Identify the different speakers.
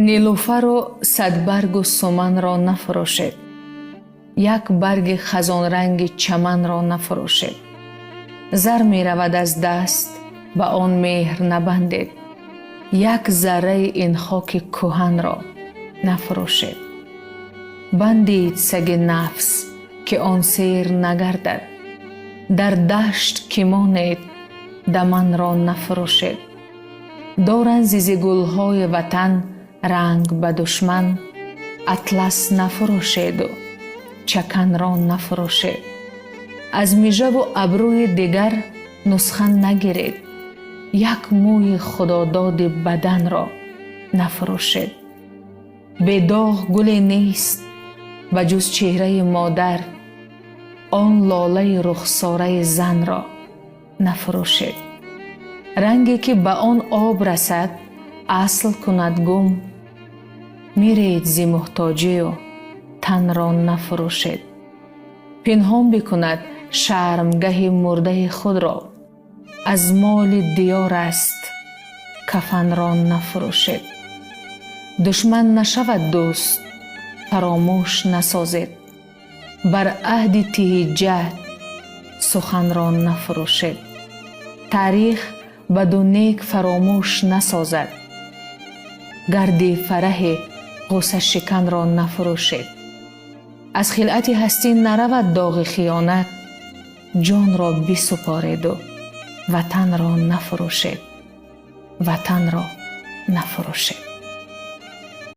Speaker 1: Нилуфару садбаргу суманро нафурӯшед, як барги хазонранги чаманро нафурӯшед. Зар меравад аз даст, ба он меҳр набандед, як зарраи ин хоки кӯҳанро нафурӯшед. Бандид саги нафс, ки он сер нагардад, дар дашт ки монед, даманро нафурӯшед. Доранд зизи гулҳои ватан ранг ба душман, атлас нафурӯшеду чаканро нафурӯшед. Аз мижаву абрӯи дигар нусха нагиред, як мӯи худододи баданро нафурӯшед. Бедоғ гуле нест ба ҷуз чеҳраи модар, он лолаи рухсораи занро нафурӯшед. Ранге ки ба он об расад, асл кунад гум, миред зи муҳтоҷию танро нафурӯшед. Пинҳон бикунад шармгаҳи мурдаи худро, аз моли диёр аст, кафанро нафурӯшед. Душман нашавад дӯст, фаромӯш насозед, бар аҳди тиҳи ҷаҳд суханро нафурӯшед. Таърих баду нек фаромӯш насозад, гарди фараҳи ғуссашиканро нафурӯшед. Аз хилъати ҳастӣ наравад доғи хиёнат, ҷонро бисупореду ватанро нафурӯшед, ватанро нафурӯшед.